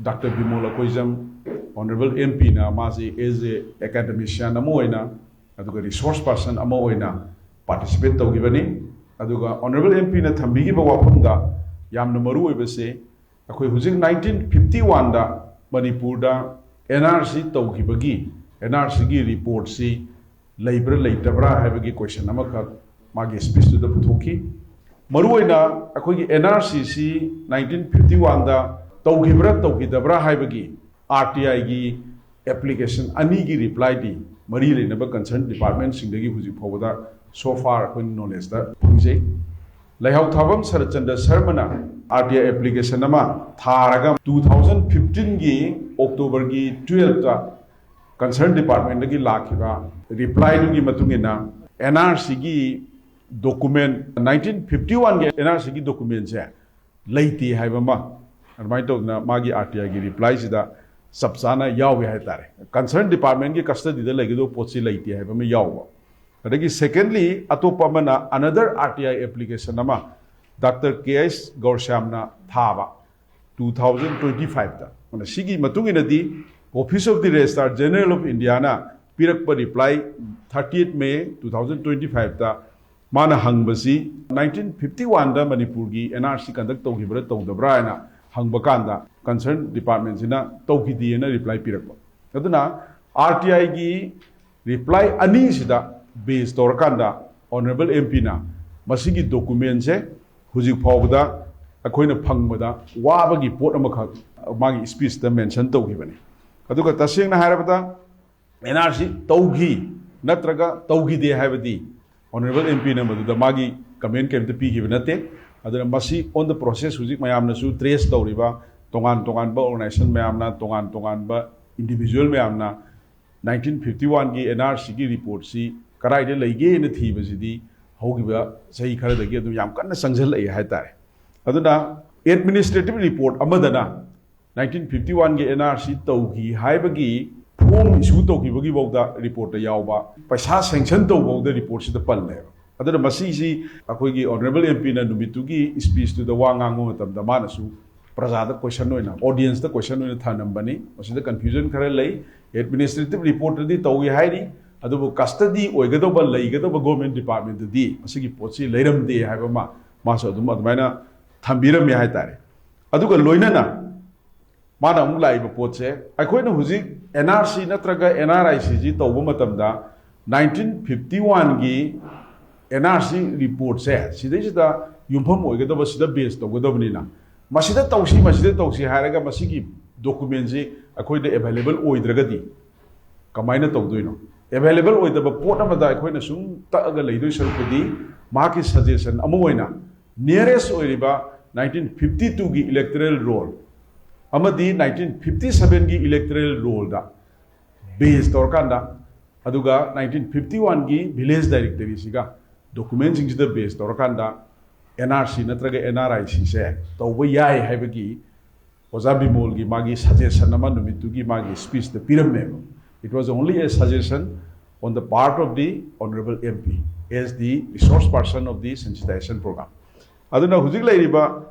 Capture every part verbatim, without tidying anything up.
Doctor Bimol ꯑꯩꯈꯣꯏꯖꯝ, honourable M ꯄꯤꯅ ꯃꯥꯁꯤ as a academician ꯑꯃ ꯑꯣꯏꯅ, ꯑꯗꯨꯒ ꯔꯤꯁꯣꯔꯁ ꯄꯥꯔꯁꯟ ꯑꯃ ꯑꯣꯏꯅ ꯄꯥꯔꯇꯤꯁꯤꯄꯦꯠ ꯇꯧꯈꯤꯕꯅꯤ꯫ ꯑꯗꯨꯒ ꯑꯣꯅꯔꯦꯕꯜ ꯑꯦꯝ ꯄꯤꯅ ꯊꯝꯕꯤꯈꯤꯕ ꯋꯥꯐꯝꯗ ꯌꯥꯝꯅ ꯃꯔꯨ ꯑꯣꯏꯕꯁꯦ, ꯑꯩꯈꯣꯏ ꯍꯧꯖꯤꯛ ꯅꯥꯏꯟꯇꯤꯟ ꯐꯤꯐꯇꯤ ꯋꯥꯟꯗ ꯃꯅꯤꯄꯨꯔꯗ ꯑꯦꯟ ꯑꯥꯔ ꯁꯤ ꯇꯧꯈꯤꯕꯒꯤ, ꯑꯦꯟ ꯑꯥꯔ ꯁꯤꯒꯤ ꯔꯤꯄꯣꯔꯠꯁꯤ ꯂꯩꯕ꯭ꯔꯥ ꯂꯩꯇꯕ꯭ꯔꯥ ꯍꯥꯏꯕꯒꯤ ꯀꯣꯏꯁꯟ ꯑꯃꯈꯛ ꯃꯥꯒꯤ ꯁ꯭ꯄꯤꯆꯇꯨꯗ ꯄꯨꯊꯣꯛꯈꯤ꯫ ꯃꯔꯨꯑꯣꯏꯅ ꯑꯩꯈꯣꯏꯒꯤ ꯑꯦꯟ ꯑꯥꯔ ꯁꯤꯁꯤ ꯅꯥꯏꯟꯇꯤꯟ ꯐꯤꯐꯇꯤ ꯋꯥꯟꯗ ꯇꯧꯈꯤꯕ꯭ꯔꯥ ꯇꯧꯈꯤꯗꯕ꯭ꯔꯥ ꯍꯥꯏꯕꯒꯤ ꯑꯥꯔ ꯇꯤ ꯑꯥꯏꯒꯤ ꯑꯦꯄ꯭ꯂꯤꯀꯦꯁꯟ ꯑꯅꯤꯒꯤ ꯔꯤꯄ꯭ꯂꯥꯏꯗꯤ ꯃꯔꯤ ꯂꯩꯅꯕ ꯀꯟꯁꯔꯟ ꯗꯤꯄꯥꯔꯠꯃꯦꯟꯁꯤꯡꯗꯒꯤ ꯍꯧꯖꯤꯛ ꯐꯥꯎꯕꯗ so far ꯑꯩꯈꯣꯏꯅ ꯅꯣꯂꯦꯖꯇ ꯐꯪꯖꯩ꯫ ꯂꯩꯍꯥꯎ ꯊꯥꯕꯝ ꯁꯔꯠꯆꯟꯗ꯭ꯔ ꯁꯔꯃꯅ ꯑꯥꯔ ꯇꯤ ꯑꯥꯏ ꯑꯦꯄ꯭ꯂꯤꯀꯦꯁꯟ ꯑꯃ ꯊꯥꯔꯒ ꯇꯨ ꯊꯥꯎꯖꯟ ꯐꯤꯐꯇꯤꯟꯒꯤ ꯑꯣꯛꯇꯣꯕꯔꯒꯤ ꯇꯨꯌꯦꯜꯞꯇ ꯀꯟꯁꯔꯟ ꯗꯤꯄꯥꯔꯠꯃꯦꯟꯗꯒꯤ ꯂꯥꯛꯈꯤꯕ ꯔꯤꯄ꯭ꯂꯥꯏꯗꯨꯒꯤ ꯃꯇꯨꯡ ꯏꯟꯅ ꯑꯦꯟ ꯑꯥꯔ ꯁꯤꯒꯤ ꯗꯣꯀꯨꯃꯦꯟ, ꯅꯥꯏꯟꯇꯤꯟ ꯐꯤꯐꯇꯤ ꯋꯥꯟꯒꯤ ꯑꯦꯟ ꯑꯥꯔ ꯁꯤꯒꯤ ꯗꯣꯀꯨꯃꯦꯟꯁꯦ ꯂꯩꯇꯦ ꯍꯥꯏꯕ ꯑꯃ, ꯑꯗꯨꯃꯥꯏꯅ ꯇꯧꯗꯅ ꯃꯥꯒꯤ ꯑꯥꯔ ꯇꯤ ꯑꯥꯏꯒꯤ ꯔꯤꯄ꯭ꯂꯥꯏꯁꯤꯗ ꯆꯞ ꯆꯥꯅ ꯌꯥꯎꯏ ꯍꯥꯏꯇꯥꯔꯦ꯫ ꯀꯟꯁꯔꯟ ꯗꯤꯄꯥꯔꯠꯃꯦꯟꯒꯤ ꯀꯁꯇꯗꯤꯗ ꯂꯩꯒꯗꯧꯕ ꯄꯣꯠꯁꯤ ꯂꯩꯇꯦ ꯍꯥꯏꯕ ꯑꯃ ꯌꯥꯎꯕ꯫ ꯑꯗꯒꯤ secondly, ꯑꯇꯣꯞꯄ ꯑꯃꯅ another R T I application ꯑꯃ ꯗꯥꯛꯇꯔ ꯀꯦ ꯑꯩꯁ ꯒꯧꯔꯁ꯭ꯌꯥꯝꯅ ꯊꯥꯕ ꯇꯨ ꯊꯥꯎꯖꯟ ꯇ꯭ꯋꯦꯟꯇꯤ ꯐꯥꯏꯚꯇ꯫ ꯑꯗꯨꯅ ꯁꯤꯒꯤ ꯃꯇꯨꯡ ꯏꯟꯅꯗꯤ Office of the Registrar General of Indiaꯅ ꯄꯤꯔꯛꯄ reply thirty eight May two thousand twenty ꯐꯥꯏꯚꯇ ꯃꯥꯅ ꯍꯪꯕꯁꯤ ꯅꯥꯏꯟꯇꯤꯟ ꯐꯤꯐꯇꯤ ꯋꯥꯟꯗ ꯃꯅꯤꯄꯨꯔꯒꯤ ꯑꯦꯟ ꯑꯥꯔ ꯁꯤ ꯀꯟꯗꯛ ꯇꯧꯈꯤꯕ꯭ꯔꯥ ꯇꯧꯗꯕ꯭ꯔꯥ ꯍꯥꯏꯅ ꯍꯪꯕ ꯀꯥꯟꯗ ꯀꯟꯁꯔꯟ ꯗꯤꯄꯥꯔꯠꯃꯦꯟꯁꯤꯅ ꯇꯧꯈꯤꯗꯦꯅ ꯔꯤꯄ꯭ꯂꯥꯏ ꯄꯤꯔꯛꯄ꯫ ꯑꯗꯨꯅ ꯑꯥꯔ ꯇꯤ ꯑꯥꯏꯒꯤ ꯔꯤꯄ꯭ꯂꯥꯏ ꯑꯅꯤꯁꯤꯗ ꯕꯦꯖ ꯇꯧꯔꯀꯥꯟꯗ ꯑꯣꯅꯔꯦꯕꯜ ꯑꯦꯝ ꯄꯤꯅ ꯃꯁꯤꯒꯤ ꯗꯣꯀꯨꯃꯦꯟꯁꯦ ꯍꯧꯖꯤꯛ ꯐꯥꯎꯕꯗ ꯑꯩꯈꯣꯏꯅ ꯐꯪꯕꯗ ꯋꯥꯕꯒꯤ ꯄꯣꯠ ꯑꯃꯈꯛ ꯃꯥꯒꯤ ꯁ꯭ꯄꯤꯆꯇ ꯃꯦꯟꯁꯟ ꯇꯧꯈꯤꯕꯅꯤ꯫ ꯑꯗꯨꯒ ꯇꯁꯦꯡꯅ ꯍꯥꯏꯔꯕꯗ ꯑꯦꯟ ꯑꯥꯔ ꯁꯤ ꯇꯧꯈꯤ ꯅꯠꯇ꯭ꯔꯒ ꯇꯧꯈꯤꯗꯦ ꯍꯥꯏꯕꯗꯤ ꯑꯣꯅꯔꯦꯕꯜ ꯑꯦꯝ ꯄꯤꯅ ꯃꯗꯨꯗ ꯃꯥꯒꯤ ꯀꯃꯦꯟ ꯀꯔꯤꯝꯇ ꯄꯤꯈꯤꯕ ꯅꯠꯇꯦ꯫ ꯑꯗꯨꯅ ꯃꯁꯤ on the process ꯍꯧꯖꯤꯛ ꯃꯌꯥꯝꯅꯁꯨ ꯇ꯭ꯔꯦꯁ ꯇꯧꯔꯤꯕ ꯇꯣꯉꯥꯟ ꯇꯣꯉꯥꯟꯕ ꯑꯣꯔꯒꯅꯥꯏꯖꯦꯁꯟ ꯃꯌꯥꯝꯅ, ꯇꯣꯉꯥꯟ ꯇꯣꯉꯥꯟꯕ ꯏꯟꯗꯤꯚꯤꯖꯨꯋꯦꯜ ꯃꯌꯥꯝꯅ ꯅꯥꯏꯟꯇꯤꯟ ꯐꯤꯐꯇꯤ ꯋꯥꯟꯒꯤ ꯑꯦꯟ ꯑꯥꯔ ꯁꯤꯒꯤ ꯔꯤꯄꯣꯔꯠꯁꯤ ꯀꯗꯥꯏꯗ ꯂꯩꯒꯦꯅ ꯊꯤꯕꯁꯤꯗꯤ ꯍꯧꯈꯤꯕ ꯆꯍꯤ ꯈꯔꯗꯒꯤ ꯑꯗꯨꯝ ꯌꯥꯝ ꯀꯟꯅ ꯆꯪꯁꯤꯜꯂꯛꯏ ꯍꯥꯏꯇꯥꯔꯦ꯫ ꯑꯗꯨꯅ ꯑꯦꯗꯃꯤꯅꯤꯁꯇ꯭ꯔꯦꯇꯤꯚ ꯔꯤꯄꯣꯔꯠ ꯑꯃꯗꯅ ꯅꯥꯏꯟꯇꯤꯟ ꯐꯤꯐꯇꯤ ꯋꯥꯟꯒꯤ ꯑꯦꯟ ꯑꯥꯔ ꯁꯤ ꯇꯧꯈꯤ ꯍꯥꯏꯕꯒꯤ ꯐꯣꯝ ꯏꯁꯨ ꯇꯧꯈꯤꯕꯒꯤ ꯐꯥꯎꯗ ꯔꯤꯄꯣꯔꯠꯇ ꯌꯥꯎꯕ, ꯄꯩꯁꯥ ꯁꯦꯡꯁꯟ ꯇꯧꯕ ꯐꯥꯎꯗ ꯔꯤꯄꯣꯔꯠꯁꯤꯗ ꯄꯜꯂꯦꯕ꯫ ꯑꯗꯨꯅ ꯃꯁꯤꯁꯤ ꯑꯩꯈꯣꯏꯒꯤ ꯑꯣꯅꯔꯦꯕꯜ ꯑꯦꯝ ꯄꯤꯅ ꯅꯨꯃꯤꯠꯇꯨꯒꯤ ꯁ꯭ꯄꯤꯆꯇꯨꯗ ꯋꯥ ꯉꯥꯡꯕ ꯃꯇꯝꯗ ꯃꯥꯅꯁꯨ ꯄ꯭ꯔꯖꯥꯗ ꯀꯣꯏꯁꯟ ꯑꯣꯏꯅ, ꯑꯣꯗꯤꯌꯦꯟꯁꯇ ꯀꯣꯏꯁꯟ ꯑꯣꯏꯅ ꯊꯅꯝꯕꯅꯤ꯫ ꯃꯁꯤꯗ ꯀꯟꯐ꯭ꯌꯨꯖꯟ ꯈꯔ ꯂꯩ꯫ ꯑꯦꯗꯃꯤꯅꯤꯁꯇ꯭ꯔꯦꯇꯤꯚ ꯔꯤꯄꯣꯔꯠꯇꯗꯤ ꯇꯧꯏ ꯍꯥꯏꯔꯤ, ꯑꯗꯨꯕꯨ ꯀꯁꯇꯗꯤ ꯑꯣꯏꯒꯗꯧꯕ, ꯂꯩꯒꯗꯧꯕ ꯒꯣꯔꯃꯦꯟ ꯗꯤꯄꯥꯔꯠꯃꯦꯟꯇꯗꯤ ꯃꯁꯤꯒꯤ ꯄꯣꯠꯁꯤ ꯂꯩꯔꯝꯗꯦ ꯍꯥꯏꯕ ꯑꯃ ꯃꯥꯁꯨ ꯑꯗꯨꯝ ꯑꯗꯨꯃꯥꯏꯅ ꯊꯝꯕꯤꯔꯝꯃꯦ ꯍꯥꯏꯇꯥꯔꯦ꯫ ꯑꯗꯨꯒ ꯂꯣꯏꯅꯅ ꯃꯥꯅ ꯑꯃꯨꯛ ꯂꯥꯛꯏꯕ ꯄꯣꯠꯁꯦ, ꯑꯩꯈꯣꯏꯅ ꯍꯧꯖꯤꯛ ꯑꯦꯟ ꯑꯥꯔ ꯁꯤ ꯅꯠꯇ꯭ꯔꯒ ꯑꯦꯟ ꯑꯥꯔ ꯑꯥꯏ ꯁꯤꯁꯤ ꯇꯧꯕ ꯃꯇꯝꯗ, ꯅꯥꯏꯟꯇꯤꯟ ꯐꯤꯐꯇꯤ ꯋꯥꯟꯒꯤ ꯑꯦꯟ ꯑꯥꯔ ꯁꯤ ꯔꯤꯄꯣꯔꯠꯁꯦ ꯁꯤꯗꯩꯁꯤꯗ ꯌꯨꯝꯐꯝ ꯑꯣꯏꯒꯗꯕ, ꯁꯤꯗ ꯕꯦꯁ ꯇꯧꯒꯗꯕꯅꯤꯅ, ꯃꯁꯤꯗ ꯇꯧꯁꯤ, ꯃꯁꯤꯗ ꯇꯧꯁꯤ ꯍꯥꯏꯔꯒ ꯃꯁꯤꯒꯤ ꯗꯣꯀꯨꯃꯦꯟꯁꯤ ꯑꯩꯈꯣꯏꯗ ꯑꯦꯚꯥꯏꯂꯦꯕꯜ ꯑꯣꯏꯗ꯭ꯔꯒꯗꯤ ꯀꯃꯥꯏꯅ ꯇꯧꯗꯣꯏꯅꯣ? ꯑꯦꯚꯥꯏꯂꯦꯕꯜ ꯑꯣꯏꯗꯕ ꯄꯣꯠ ꯑꯃꯗ ꯑꯩꯈꯣꯏꯅ ꯁꯨꯝ ꯇꯛꯑꯒ ꯂꯩꯗꯣꯏ ꯁꯔꯨꯛꯄꯨꯗꯤ, ꯃꯍꯥꯛꯀꯤ ꯁꯖꯦꯁꯟ ꯑꯃ ꯑꯣꯏꯅ ꯅꯤꯌꯔꯦꯁ ꯑꯣꯏꯔꯤꯕ ꯅꯥꯏꯟꯇꯤꯟ ꯐꯤꯐꯇꯤ ꯇꯨꯒꯤ ꯏꯂꯦꯛꯇꯔꯦꯜ ꯔꯣꯜ ꯑꯃꯗꯤ ꯅꯥꯏꯟꯇꯤꯟ ꯐꯤꯐꯇꯤ ꯁꯚꯦꯟꯒꯤ ꯏꯂꯦꯛꯇꯔꯦꯜ ꯔꯣꯜꯗ ꯕꯦꯁ ꯇꯧꯔꯀꯥꯟꯗ, ꯑꯗꯨꯒ ꯅꯥꯏꯟꯇꯤꯟ ꯐꯤꯐꯇꯤ ꯋꯥꯟꯒꯤ ꯚꯤꯂꯦꯖ ꯗꯥꯏꯔꯦꯛꯇꯔꯤꯁꯤꯒ, ꯗꯣꯀꯨꯃꯦꯟꯁꯤꯡꯁꯤꯗ ꯕꯦꯁ ꯇꯧꯔꯀꯥꯟꯗ ꯑꯦꯟ ꯑꯥꯔ ꯁꯤ ꯅꯠꯇ꯭ꯔꯒ ꯑꯦꯟ ꯑꯥꯔ ꯑꯥꯏ ꯁꯤꯁꯦ ꯇꯧꯕ ꯌꯥꯏ ꯍꯥꯏꯕꯒꯤ ꯑꯣꯖꯥ ꯕꯤꯃꯣꯜꯒꯤ ꯃꯥꯒꯤ ꯁꯖꯦꯁꯟ ꯑꯃ ꯅꯨꯃꯤꯠꯇꯨꯒꯤ ꯃꯥꯒꯤ ꯁ꯭ꯄꯤꯆꯇ ꯄꯤꯔꯝꯃꯦꯕ꯫ It was only a suggestion on the part of the honorable M P as the resource person of the sensitization program. ꯑꯗꯨꯅ ꯍꯧꯖꯤꯛ ꯂꯩꯔꯤꯕ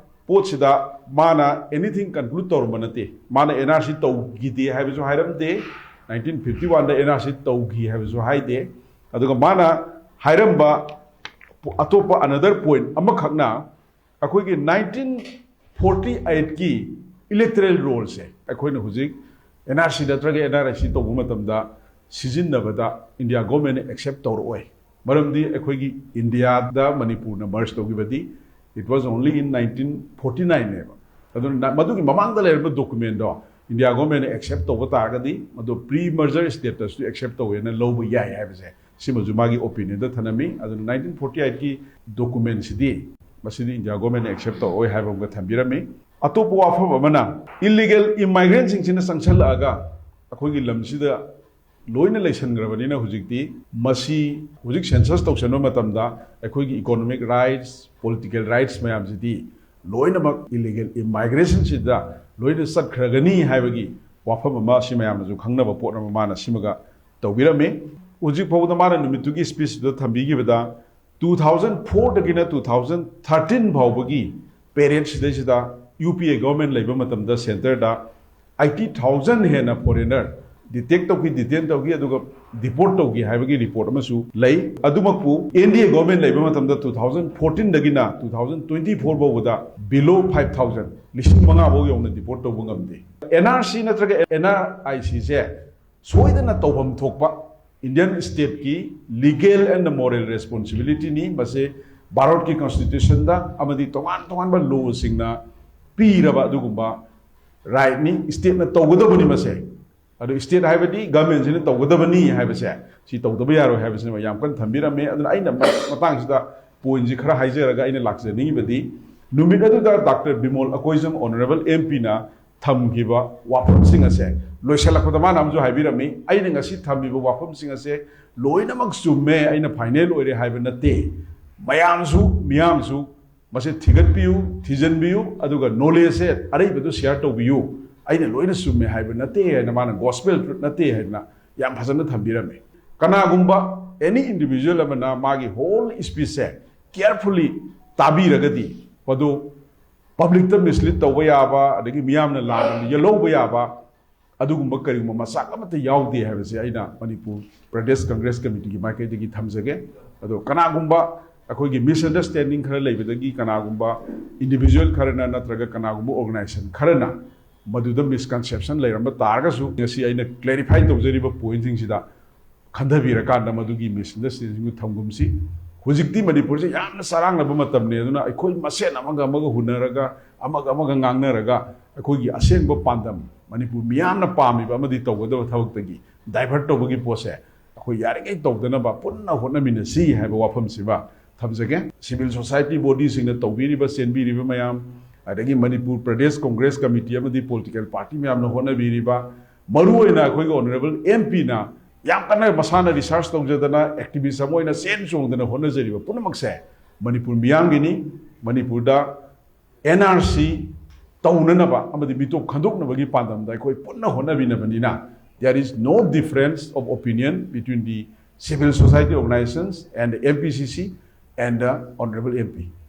ꯄꯣꯠꯁꯤꯗ ꯃꯥꯅ ꯑꯦꯅꯤꯊꯤꯡ ꯀꯟꯀ꯭ꯂꯨꯗ ꯇꯧꯔꯝꯕ ꯅꯠꯇꯦ꯫ ꯃꯥꯅ ꯑꯦꯟ ꯑꯥꯔ ꯁꯤ ꯇꯧꯈꯤꯗꯦ ꯍꯥꯏꯕꯁꯨ ꯍꯥꯏꯔꯝꯗꯦ, ꯅꯥꯏꯟꯇꯤꯟ ꯐꯤꯐꯇꯤ ꯋꯥꯟꯗ ꯑꯦꯟ ꯑꯥꯔ ꯁꯤ ꯇꯧꯈꯤ ꯍꯥꯏꯕꯁꯨ ꯍꯥꯏꯗꯦ꯫ ꯑꯗꯨꯒ ꯃꯥꯅ ꯍꯥꯏꯔꯝꯕ ꯑꯇꯣꯞꯄ ꯑꯅꯗꯔ ꯄꯣꯏꯟ ꯑꯃꯈꯛꯅ, ꯑꯩꯈꯣꯏꯒꯤ ꯅꯥꯏꯟꯇꯤꯟ ꯐꯣꯔꯇꯤ ꯑꯩꯠꯀꯤ ꯏꯂꯦꯛꯇꯔꯦꯜ ꯔꯣꯜꯁꯦ ꯑꯩꯈꯣꯏꯅ ꯍꯧꯖꯤꯛ ꯑꯦꯟ ꯑꯥꯔ ꯁꯤ ꯅꯠꯇ꯭ꯔꯒ ꯑꯦꯟ ꯑꯥꯔ ꯑꯥꯏ ꯁꯤ ꯇꯧꯕ ꯃꯇꯝꯗ ꯁꯤꯖꯤꯟꯅꯕꯗ ꯏꯟꯗꯤꯌꯥ ꯒꯣꯔꯃꯦꯟꯅ ꯑꯦꯛꯁꯦꯞ ꯇꯧꯔꯛꯑꯣꯏ꯫ ꯃꯔꯝꯗꯤ ꯑꯩꯈꯣꯏꯒꯤ ꯏꯟꯗꯤꯌꯥꯗ ꯃꯅꯤꯄꯨꯔꯅ ꯃꯔꯖ ꯇꯧꯈꯤꯕꯗꯤ it was only in nineteen forty ꯅꯥꯏꯟꯅꯦꯕ꯫ ꯑꯗꯨꯅ ꯃꯗꯨꯒꯤ ꯃꯃꯥꯡꯗ ꯂꯩꯔꯝꯕ ꯗꯣꯀꯨꯃꯦꯟꯗꯣ ꯏꯟꯗꯤꯌꯥ ꯒꯣꯔꯃꯦꯟꯅ ꯑꯦꯛꯁꯦꯞ ꯇꯧꯕ ꯇꯥꯔꯒꯗꯤ, ꯃꯗꯨ ꯄ꯭ꯔꯤ ꯃꯔꯖꯔ ꯁ꯭ꯇꯦꯇꯁꯇꯨ ꯑꯦꯛꯁꯦꯞ ꯇꯧꯋꯦꯅ ꯂꯧꯕ ꯌꯥꯏ ꯍꯥꯏꯕꯁꯦ, ꯁꯤꯃꯁꯨ ꯃꯥꯒꯤ ꯑꯣꯄꯤꯅꯤꯌꯟꯗ ꯊꯅꯝꯃꯤ꯫ ꯑꯗꯨꯅ ꯅꯥꯏꯟꯇꯤꯟ ꯐꯣꯔꯇꯤ ꯑꯩꯠꯀꯤ ꯗꯣꯀꯨꯃꯦꯟꯁꯤꯗꯤ ꯃꯁꯤꯗꯤ ꯏꯟꯗꯤꯌꯥ ꯒꯣꯔꯃꯦꯟꯅ ꯑꯦꯛꯁꯦꯞ ꯇꯧꯔꯛꯑꯣꯏ ꯍꯥꯏꯕ ꯑꯃꯒ ꯊꯝꯕꯤꯔꯝꯃꯤ꯫ ꯑꯇꯣꯞꯄ ꯋꯥꯐꯝ ꯑꯃꯅ, ꯏꯂꯤꯒꯦꯜ ꯏꯃꯥꯏꯒ꯭ꯔꯦꯟꯁꯤꯡꯁꯤꯅ ꯆꯪꯁꯜꯂꯛꯑꯒ ꯑꯩꯈꯣꯏꯒꯤ ꯂꯝꯁꯤꯗ ꯂꯣꯏꯅ ꯂꯩꯁꯟꯈ꯭ꯔꯕꯅꯤꯅ, ꯍꯧꯖꯤꯛꯇꯤ ꯃꯁꯤ ꯍꯧꯖꯤꯛ ꯁꯦꯟꯁꯁ ꯇꯧꯁꯟꯕ ꯃꯇꯝꯗ ꯑꯩꯈꯣꯏꯒꯤ ꯏꯀꯣꯅꯣꯃꯤꯛ ꯔꯥꯏꯠꯁ, ꯄꯣꯂꯤꯇꯤꯀꯦꯜ ꯔꯥꯏꯠꯁ ꯃꯌꯥꯝꯁꯤꯗꯤ ꯂꯣꯏꯅꯃꯛ ꯏꯂꯤꯒꯦꯜ ꯏꯃꯥꯏꯒ꯭ꯔꯦꯁꯟꯁꯤꯗ ꯂꯣꯏꯅ ꯆꯠꯈ꯭ꯔꯒꯅꯤ ꯍꯥꯏꯕꯒꯤ ꯋꯥꯐꯝ ꯑꯃ, ꯁꯤ ꯃꯌꯥꯝꯅꯁꯨ ꯈꯪꯅꯕ ꯄꯣꯠ ꯑꯃ ꯃꯥꯅ ꯁꯤꯃꯒ ꯇꯧꯕꯤꯔꯝꯃꯤ꯫ ꯍꯧꯖꯤꯛ ꯐꯥꯎꯕꯗ ꯃꯥꯅ ꯅꯨꯃꯤꯠꯇꯨꯒꯤ ꯁ꯭ꯄꯤꯆꯇꯨꯗ ꯊꯝꯕꯤꯈꯤꯕꯗ, ꯇꯨ ꯊꯥꯎꯖꯟ ꯐꯣꯔꯗꯒꯤꯅ ꯇꯨ ꯊꯥꯎꯖꯟ ꯊꯥꯔꯇꯤꯟ ꯐꯥꯎꯕꯒꯤ ꯄꯦꯔꯤꯌꯗꯁꯤꯗꯩꯁꯤꯗ ꯌꯨ ꯄꯤ ꯑꯦ ꯒꯣꯔꯃꯦꯟ ꯂꯩꯕ ꯃꯇꯝꯗ ꯁꯦꯟꯇꯔꯗ ꯑꯩꯠꯇꯤ ꯊꯥꯎꯖꯟ ꯍꯦꯟꯅ ꯐꯣꯔꯦꯅꯔ ꯗꯤꯇꯦꯛ ꯇꯧꯈꯤ, ꯗꯤꯇꯦꯟ ꯇꯧꯈꯤ, ꯑꯗꯨꯒ ꯗꯤꯄꯣꯔꯠ ꯇꯧꯈꯤ ꯍꯥꯏꯕꯒꯤ ꯔꯤꯄꯣꯔꯠ ꯑꯃꯁꯨ ꯂꯩ꯫ ꯑꯗꯨꯃꯛꯄꯨ ꯑꯦꯟ ꯗꯤ ꯑꯦ ꯒꯣꯔꯃꯦꯟ ꯂꯩꯕ ꯃꯇꯝꯗ ꯇꯨ ꯊꯥꯎꯖꯟ ꯐꯣꯔꯇꯤꯟꯗꯒꯤꯅ ꯇꯨ ꯊꯥꯎꯖꯟ ꯇ꯭ꯋꯦꯟꯇꯤ ꯐꯣꯔ ꯐꯥꯎꯕꯗ ꯕꯤꯂꯣ ꯐꯥꯏꯚ ꯊꯥꯎꯖꯟ, ꯂꯤꯁꯤꯡ ꯃꯉꯥ ꯐꯥꯎ ꯌꯧꯅ ꯗꯤꯄꯣꯔꯠ ꯇꯧꯕ ꯉꯝꯗꯦ꯫ ꯑꯦꯟ ꯑꯥꯔ ꯁꯤ ꯅꯠꯇ꯭ꯔꯒ ꯑꯦꯟ ꯑꯥꯔ ꯑꯥꯏ ꯁꯤꯁꯦ ꯁꯣꯏꯗꯅ ꯇꯧꯐꯝ ꯊꯣꯛꯄ ꯏꯟꯗꯤꯌꯟ ꯁ꯭ꯇꯦꯠꯀꯤ ꯂꯤꯒꯦꯜ ꯑꯦꯟ ꯃꯣꯔꯦꯜ ꯔꯦꯁꯄꯣꯟꯁꯤꯕꯤꯂꯤꯇꯤꯅꯤ꯫ ꯃꯁꯤ ꯚꯥꯔꯠꯀꯤ ꯀꯟꯁꯇꯤꯇ꯭ꯌꯨꯁꯟꯗ ꯑꯃꯗꯤ ꯇꯣꯉꯥꯟ ꯇꯣꯉꯥꯟꯕ ꯂꯣꯁꯤꯡꯅ ꯄꯤꯔꯕ ꯑꯗꯨꯒꯨꯝꯕ ꯔꯥꯏꯠꯅꯤ꯫ ꯁ꯭ꯇꯦꯠꯅ ꯇꯧꯒꯗꯕꯅꯤ ꯃꯁꯦ꯫ ꯑꯗꯨ ꯁ꯭ꯇꯦꯠ ꯍꯥꯏꯕꯗꯤ ꯒꯃꯦꯟꯁꯤꯅ ꯇꯧꯒꯗꯕꯅꯤ ꯍꯥꯏꯕꯁꯦ, ꯁꯤ ꯇꯧꯗꯕ ꯌꯥꯔꯣꯏ ꯍꯥꯏꯕꯁꯤꯅ ꯌꯥꯝ ꯀꯟꯅ ꯊꯝꯕꯤꯔꯝꯃꯦ꯫ ꯑꯗꯨꯅ ꯑꯩꯅ ꯃ-, ꯃꯇꯥꯡꯁꯤꯗ ꯄꯣꯏꯟꯁꯤ ꯈꯔ ꯍꯥꯏꯖꯔꯒ ꯑꯩꯅ ꯂꯥꯛꯆꯅꯤꯡꯉꯤꯕꯗꯤ, ꯅꯨꯃꯤꯠ ꯑꯗꯨꯗ doctor Bimol Akoijam honourable M ꯄꯤꯅ ꯊꯝꯈꯤꯕ ꯋꯥꯐꯝꯁꯤꯡ ꯑꯁꯦ ꯂꯣꯏꯁꯤꯜꯂꯛꯄꯗ ꯃꯥꯅ ꯑꯃꯁꯨ ꯍꯥꯏꯕꯤꯔꯝꯃꯤ, "ꯑꯩꯅ ꯉꯁꯤ ꯊꯝꯃꯤꯕ ꯋꯥꯐꯝꯁꯤꯡ ꯑꯁꯦ ꯂꯣꯏꯅꯃꯛ ꯆꯨꯝꯃꯦ, ꯑꯩꯅ ꯐꯥꯏꯅꯦꯜ ꯑꯣꯏꯔꯦ ꯍꯥꯏꯕ ꯅꯠꯇꯦ꯫ ꯃꯌꯥꯝꯁꯨ, ꯃꯤꯌꯥꯝꯁꯨ ꯃꯁꯤ ꯊꯤꯒꯠꯄꯤꯌꯨ, ꯊꯤꯖꯤꯟꯕꯤꯌꯨ, ꯑꯗꯨꯒ ꯅꯣꯂꯦꯖꯁꯦ ꯑꯔꯩꯕꯗꯨ ꯁꯤꯌꯥꯔ ꯇꯧꯕꯤꯌꯨ꯫ ꯑꯩꯅ ꯂꯣꯏꯅ ꯆꯨꯝꯃꯦ ꯍꯥꯏꯕ ꯅꯠꯇꯦ" ꯍꯥꯏꯅ ꯃꯥꯅ ꯒꯣꯁꯄꯦꯜ ꯇ꯭ꯔꯨꯠ ꯅꯠꯇꯦ ꯍꯥꯏꯗꯅ ꯌꯥꯝ ꯐꯖꯅ ꯊꯝꯕꯤꯔꯝꯃꯤ꯫ ꯀꯅꯥꯒꯨꯝꯕ ꯑꯦꯅꯤ ꯏꯟꯗꯤꯚꯤꯖꯨꯋꯦꯜ ꯑꯃꯅ ꯃꯥꯒꯤ ꯍꯣꯜ ꯁ꯭ꯄꯤꯆꯁꯦ ꯀꯤꯌꯔꯐꯨꯜꯂꯤ ꯇꯥꯕꯤꯔꯒꯗꯤ, ꯃꯗꯨ ꯄꯕ꯭ꯂꯤꯛꯇ ꯃꯤꯁꯂꯤꯗ ꯇꯧꯕ ꯌꯥꯕ, ꯑꯗꯒꯤ ꯃꯤꯌꯥꯝꯅ ꯂꯥꯟꯅ ꯌꯦꯜꯍꯧꯕ ꯌꯥꯕ ꯑꯗꯨꯒꯨꯝꯕ ꯀꯔꯤꯒꯨꯝꯕ ꯃꯆꯥꯛ ꯑꯃꯠꯇ ꯌꯥꯎꯗꯦ ꯍꯥꯏꯕꯁꯦ ꯑꯩꯅ ꯃꯅꯤꯄꯨꯔ ꯄ꯭ꯔꯗꯦꯁ ꯀꯪꯒ꯭ꯔꯦꯁ ꯀꯃꯤꯇꯤꯒꯤ ꯃꯥꯏꯀꯩꯗꯒꯤ ꯊꯝꯖꯒꯦ꯫ ꯑꯗꯣ ꯀꯅꯥꯒꯨꯝꯕ ꯑꯩꯈꯣꯏꯒꯤ ꯃꯤꯁꯑꯟꯗꯔꯁ꯭ꯇꯦꯟꯗꯤꯡ ꯈꯔ ꯂꯩꯕꯗꯒꯤ ꯀꯅꯥꯒꯨꯝꯕ ꯏꯟꯗꯤꯚꯤꯖꯨꯋꯦꯜ ꯈꯔꯅ ꯅꯠꯇ꯭ꯔꯒ ꯀꯅꯥꯒꯨꯝꯕ ꯑꯣꯔꯒꯅꯥꯏꯖꯦꯁꯟ ꯈꯔꯅ ꯃꯗꯨꯗ ꯃꯤꯁꯀꯟꯁꯦꯞꯁꯟ ꯂꯩꯔꯝꯕ ꯇꯥꯔꯒꯁꯨ, ꯉꯁꯤ ꯑꯩꯅ ꯀ꯭ꯂꯦꯔꯤꯐꯥꯏ ꯇꯧꯖꯔꯤꯕ ꯄꯣꯏꯟꯁꯤꯡꯁꯤꯗ ꯈꯟꯊꯕꯤꯔꯀꯥꯟꯗ ꯃꯗꯨꯒꯤ ꯃꯤꯁꯑꯟꯗꯔꯁ꯭ꯇꯦꯟꯗꯤꯡꯗꯨ ꯊꯝꯒꯨꯝꯁꯤ꯫ ꯍꯧꯖꯤꯛꯇꯤ ꯃꯅꯤꯄꯨꯔꯁꯦ ꯌꯥꯝꯅ ꯆꯔꯥꯡꯅꯕ ꯃꯇꯝꯅꯤ꯫ ꯑꯗꯨꯅ ꯑꯩꯈꯣꯏ ꯃꯁꯦꯟ ꯑꯃꯒ ꯑꯃꯒ ꯍꯨꯟꯅꯔꯒ, ꯑꯃꯒ ꯑꯃꯒ ꯉꯥꯡꯅꯔꯒ, ꯑꯩꯈꯣꯏꯒꯤ ꯑꯁꯦꯡꯕ ꯄꯥꯟꯗꯝ, ꯃꯅꯤꯄꯨꯔ ꯃꯤꯌꯥꯝꯅ ꯄꯥꯝꯃꯤꯕ ꯑꯃꯗꯤ ꯇꯧꯒꯗꯕ ꯊꯕꯛꯇꯒꯤ ꯗꯥꯏꯚꯔꯠ ꯇꯧꯕꯒꯤ ꯄꯣꯠꯁꯦ ꯑꯩꯈꯣꯏ ꯌꯥꯔꯤꯉꯩ ꯇꯧꯗꯅꯕ ꯄꯨꯟꯅ ꯍꯣꯠꯅꯃꯤꯟꯅꯁꯤ ꯍꯥꯏꯕ ꯋꯥꯐꯝꯁꯤꯃ ꯊꯝꯖꯒꯦ꯫ ꯁꯤꯚꯤꯜ ꯁꯣꯁꯥꯏꯇꯤ ꯕꯣꯗꯤꯁꯤꯡꯅ ꯇꯧꯕꯤꯔꯤꯕ, ꯆꯦꯟꯕꯤꯔꯤꯕ ꯃꯌꯥꯝ, ꯑꯗꯒꯤ ꯃꯅꯤꯄꯨꯔ ꯄ꯭ꯔꯗꯦꯁ ꯀꯣꯡꯒ꯭ꯔꯦꯁ ꯀꯃꯤꯇꯤ ꯑꯃꯗꯤ ꯄꯣꯂꯤꯇꯤꯀꯦꯜ ꯄꯥꯔꯇꯤ ꯃꯌꯥꯝꯅ ꯍꯣꯠꯅꯕꯤꯔꯤꯕ, ꯃꯔꯨꯑꯣꯏꯅ ꯑꯩꯈꯣꯏꯒꯤ ꯑꯣꯅꯔꯦꯕꯜ ꯑꯦꯝ ꯄꯤꯅ ꯌꯥꯝ ꯀꯟꯅ ꯃꯁꯥꯅ ꯔꯤꯁꯥꯔꯆ ꯇꯧꯖꯗꯅ, ꯑꯦꯛꯇꯤꯚꯤꯁ ꯑꯃ ꯑꯣꯏꯅ ꯆꯦꯟ ꯆꯣꯡꯗꯅ ꯍꯣꯠꯅꯖꯔꯤꯕ ꯄꯨꯝꯅꯃꯛꯁꯦ ꯃꯅꯤꯄꯨꯔ ꯃꯤꯌꯥꯝꯒꯤꯅꯤ꯫ ꯃꯅꯤꯄꯨꯔꯗ ꯑꯦꯟ ꯑꯥꯔ ꯁꯤ ꯇꯧꯅꯅꯕ ꯑꯃꯗꯤ ꯃꯤꯇꯣꯞ ꯈꯟꯗꯣꯛꯅꯕꯒꯤ ꯄꯥꯟꯗꯝꯗ ꯑꯩꯈꯣꯏ ꯄꯨꯟꯅ ꯍꯣꯠꯅꯃꯤꯟꯅꯕꯅꯤꯅ, there is no difference of opinion between the civil society organizations and the M P C C and the Honorable M P.